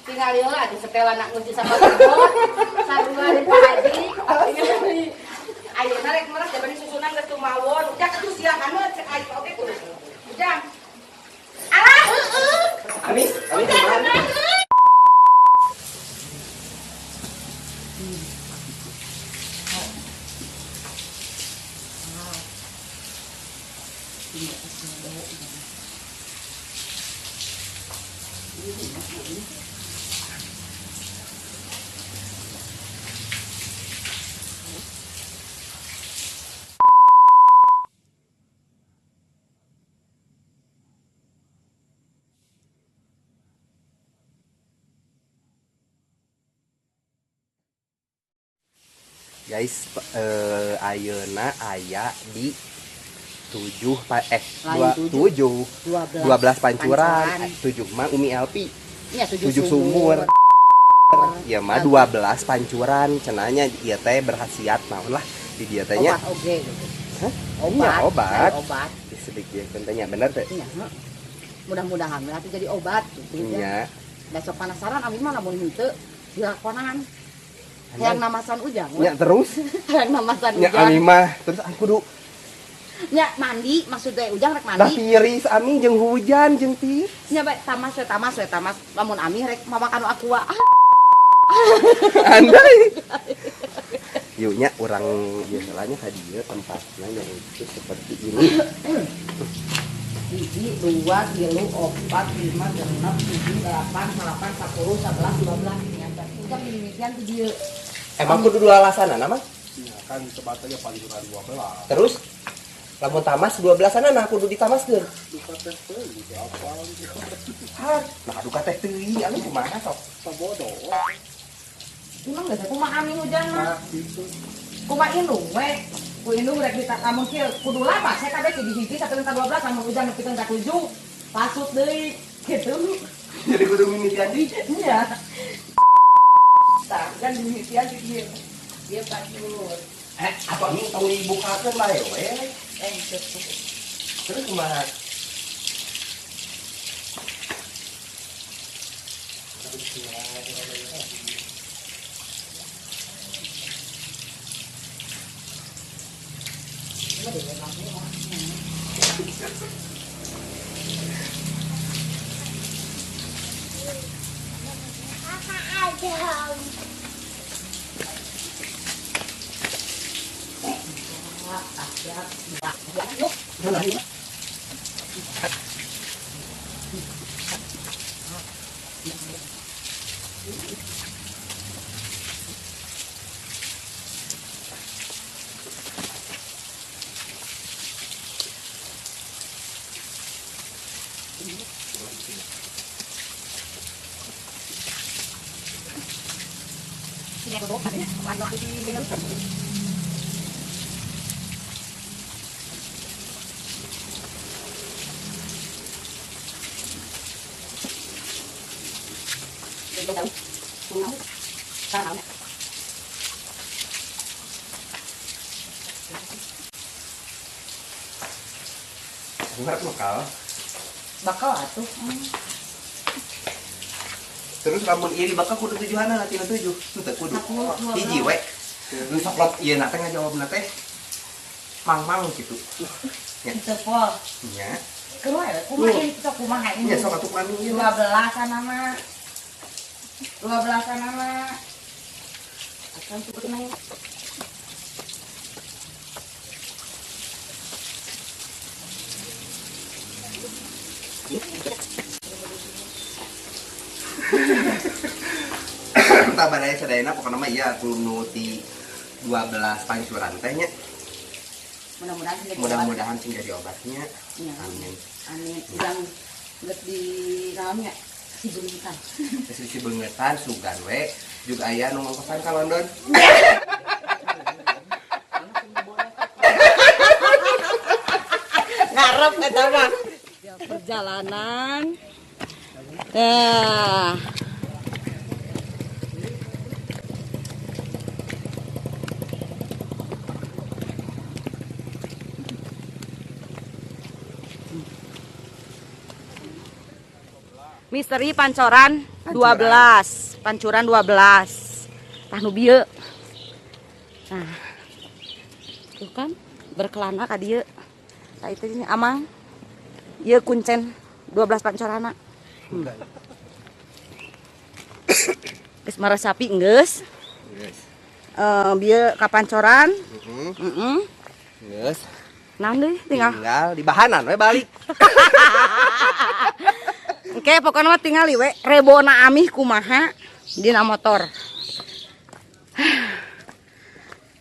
Tinggal heula di setelan nak nguji sama kebon. Sarua di Pak Haji. Tingali. Ayeuna rek meres jaban susunan geus tumawon. Ujang atuh sia anu cek aing oge kudu. Ujang. Alah heueuh. Ami, ami kumaha? Guys, ayeuna aya di 7 Lain 7 12 12 pancuran, 7 mah Umi LP. Iya, 7 7 sumur. Ya mah 12 pancuran cenanya ieu teh berkhasiat naon lah di dieu teh nya. Obat oge gitu. Hah? Obat. Iya, obat. Dari obat. Disedikieun teh nya bener teh. Iya, heeh. Mudah-mudahan lah jadi obat gitu Iya. Da sok penasaran abi mah lamun henteu dilakonan. Hayang namasan ujang. Nya terus. Hayang namasan Nya ujang. ami mah terus aku kudu nya mandi maksudnya ujang rek Dah mandi. tiris ami jeung hujan jeung tiris. Nya bae tamas we tamas we tamas lamun ami rek mamakan aqua. Andai. Yuk nya urang biasanya ka dieu tempatna yaitu seperti ini. 1, 2, 3, 4, 5, 6, 7, 8, 9, 10, 11, 12. Ujang dimimitian di dieu. Emang kudu dua alasan mah? Iya kan sebatnya pancuran 12. Terus lamun tamas 12-an nah kudu ditamaskeun. Duka teh teuing gitu apa gitu. Hah, nah duka teh teuing anu kumaha sok? Sabodo. Emang geus kumaha ami hujan mah? Nah, gitu. Kumaha indung we? Ku indung rek dita lamun kieu kudu lama saya kabeh di hiji satu ka 12 lamun hujan nepi ka 7 pasut deui gitu. Jadi kudu mimitian deui. Iya. Tah, kan dimimitian di dieu. Dieu pasut. Atau ini tong dibukakeun bae we. Terus kumaha? Ngarep lokal. Bakal atuh. Terus lamun ieu bakal kudu tujuhana tina 7. Teu kudu. Hiji we. Nu sok lot ieu na teh ngajawabna teh mang-mang kitu. Nya. Teu pol. Nya. Kumaha kumaha ieu sok kumaha ieu. Nya sok atuh kami ieu. 12-an mah. 12-an mah. Akan cukup naik. Entah baraya sadayana pokokna mah ieu kudu ti 12 pancuran teh nya. Mudah-mudahan sing jadi obatnya. Ya. Amin. Amin. Ujang geus di naonnya si beungetan. Geus si beungetan sugan we juga aya nu ngongkosan ka London. Ngarep eta mah. Perjalanan. Nah. Misteri pancoran 12, pancuran 12. Tah nu bieu. Nah. Tuh kan berkelana ka dieu. Tah itu ini amang. Ieu kuncen 12 pancorana. Geus maresapi geus. Geus. Bieu ka pancoran. Heeh. Heeh. Geus. Naon deui tinggal. Tinggal di bahanan we balik. Oke, pokoknya mah tinggal we rebona amih kumaha dina motor.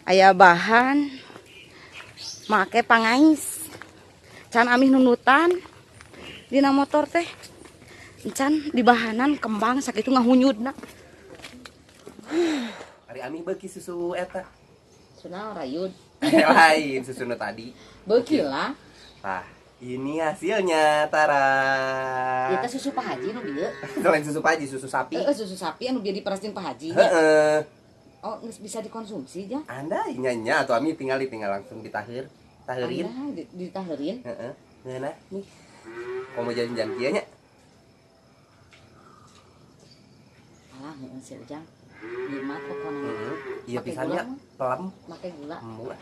Aya bahan make pangais. Can amih nunutan dina motor teh. Can di bahanan kembang sakitu ngahunyudna. Ari amih beuki susu eta. Sunah rayud. Lain susu nu tadi. Beuki lah. Tah, ini hasilnya, tara. Ieu teh susu Pak Haji nu bieu. Selain susu Pak Haji, susu sapi. Heeh, susu sapi anu bieu diperas jeung Pak Haji. Heeh. Oh, geus bisa dikonsumsi ja. Anda nya atuh ami tinggal langsung ditaheur. Taheurin. Anda ditaheurin. Heeh. Ngeunah nih. Komo jajan kieu nya. Alah, heeh si Ujang. Nikmat pokona. Heeh. Iya pisannya pelem. Make gula. Murah.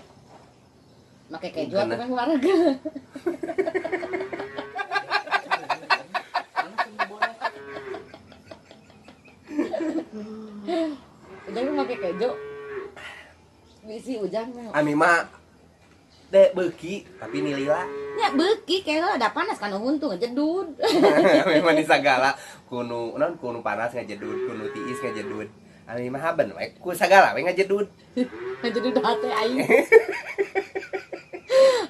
Make keju atuh meh warga. Ujang make keju. Bisi Ujang mah. Ami mah dek beuki tapi nilila. Nya beuki kayaknya ada panas kan untung ngejedud. Ami mah sagala kunu naon kunu panas ngejedud, kunu tiis ngejedud. Ami mah haben we ku sagala we ngejedud. Ngejedud hate aing.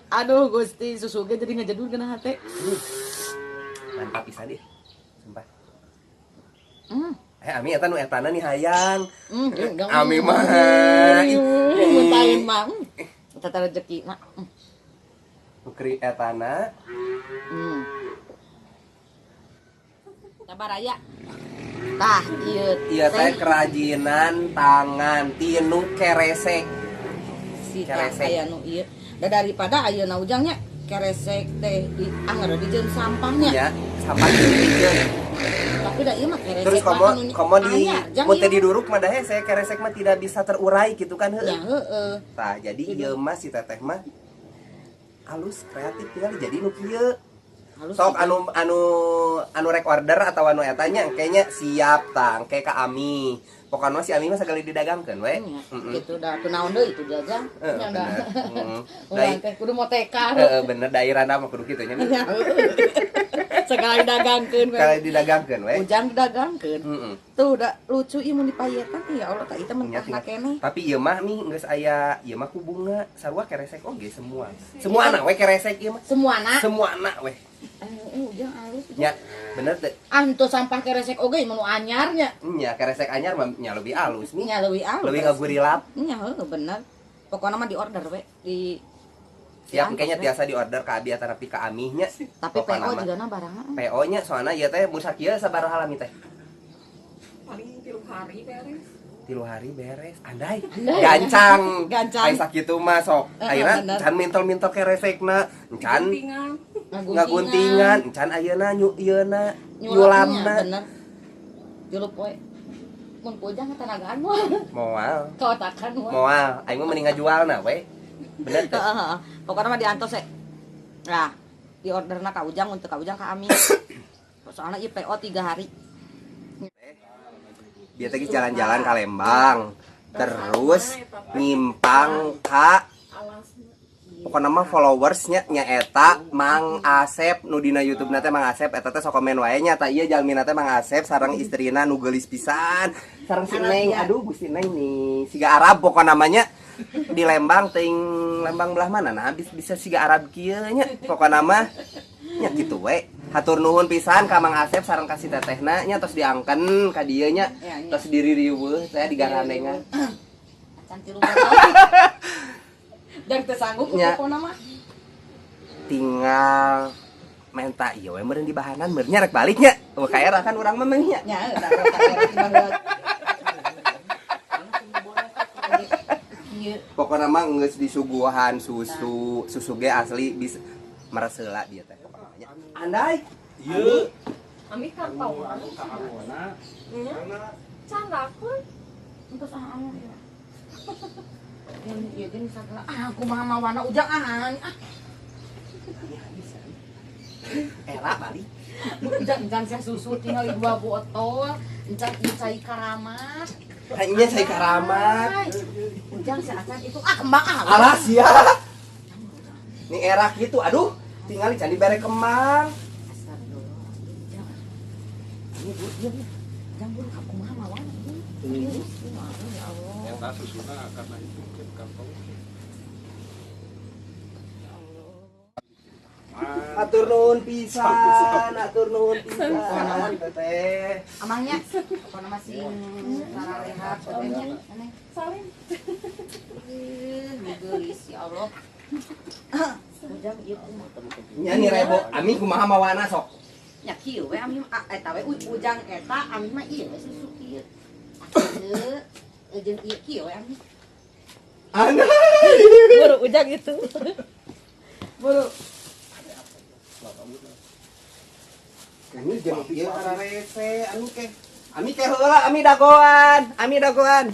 Aduh Gusti, susu ge jadi ngejedud kana hate. Mantap pisan deh. Sumpah. Ami eta nu etana nih hayang. Ami mah muntahin mah. Eta teh rezeki mah. Ukri etana. Sabar aya. Tah ieu ieu teh kerajinan tangan tinu keresek. Si keresek aya nu ieu. Da daripada ayeuna Ujangnya keresek teh di anger di jeung sampahnya. Iya, sampah dijieun. Tapi da ieu mah keresek. Terus komo di mun teh diduruk mah da hese keresek mah tidak bisa terurai gitu kan heueuh. Ya heueuh. Tah jadi ieu mah si teteh mah halus kreatif tinggal jadi nu kieu. Sok anu anu anu rek order atau anu eta nya kayaknya siap tang kayak ka Ami. Pokoknya si Ami mah segala didagangkeun we. Gitu dah tuh naon deui itu jajang. Nya dah. Urang teh kudu motekar. Heeh bener daerah mah kudu kitu nya. Segala didagangkeun we. Segala didagangkeun we. Ujang didagangkeun. Tuh udah lucu ieu mun dipayetan ya Allah tah ieu teh mentahna keneh. Tapi ieu mah nih geus aya ieu mah ku bunga sarua keresek oge semua. Semua anak we keresek ieu mah. Semua anak. Semua anak we. Ujang alus. Nya, bener teh. Anto sampah keresek oge mun anyar nya. Nya keresek anyar mah nya leuwih alus nih. Nya leuwih alus. Leuwih ngagurilap. Nya heueuh bener. Pokona mah diorder we di siap kayaknya tiasa diorder ka abi atanapi ka Amih nya. Tapi PO juga na barangna. PO nya soalna ieu teh mun sakieu sabaraha lami teh? Paling 3 hari beres. 3 hari beres. Andai. Gancang. Gancang. Ai sakitu mah sok. Ayeuna can mintel-mintel keresekna, can ngaguntingan, can ayeuna nyu ieuna nyulamna. Bener. Julup we. Mun pujang tanagaan moal. Moal. Kaotakan moal. Moal. Aing mah mending ngajualna we. Bener teh. Heeh. Pokokna mah diantos we. Nah, diorderna ka Ujang untuk ka Ujang ka Ami. Soalna ieu PO 3 hari. Dia tadi jalan-jalan ke Lembang, terus nyimpang ka pokokna mah followersnya nyaeta Mang Asep nu dina YouTube na teh Mang Asep eta teh sok komen wae nya ta ieu jalmina teh Mang Asep sareng istrina nu geulis pisan sareng si Neng, aduh Gusti Neng nih siga Arab pokokna namanya di Lembang ting Lembang belah mana nah habis bisa siga Arab kieu nya pokokna mah nya kitu we. Hatur nuhun pisan ka Mang Asep sareng ka si tetehna nya tos diangken ka dieu nya tos diri riweuh saya digarandengan. Acan tilu Dan teu sanggup pokona mah. Tinggal menta ieu we meureun di bahanan meureun nya rek balik nya. Eueuh ka era kan urang mah nya. Nya da ka era baheula. Pokona mah geus disuguhan susu, susu ge asli bisa meres heula dia teh. Andai. Ieu. Ami kantong. Anu kaangona. Nya. Karena Candakeun. Entos ah anu ya. Yang ieu ge sagala ah kumaha mawana Ujang ah ah. Era balik. Ujang encan sia susu tinggal dua botol, encan ieu cai karamat. Hanya saya karamat. Ay, Ujang sia acan itu ah kembang ah. Alas ya. Nih era gitu, aduh, tinggal di candi bere kemang. Astagfirullah. Ujang. Ini bu, iya iya. Ujang buru ka kumaha mawana ieu. Ini. Ya Allah. eta susuna karena itu ke kantong. Atur nuhun pisan, atur nuhun pisan, teteh. Amangnya, pokoknya masih rehat tetehnya. Aneh. Salim. Ih, geulis ya Allah. Ujang ieu kumaha? Nya nih rebo, ami kumaha mawana sok. Nya kieu we ami mah eta we Ujang eta ami mah ieu we susu kieu. Ieu jeung ieu kieu we ami. Aneh. Buru Ujang itu. Buru. Ini jeung ieu rese anu ke. Ami ke heula, ami dagoan, ami dagoan.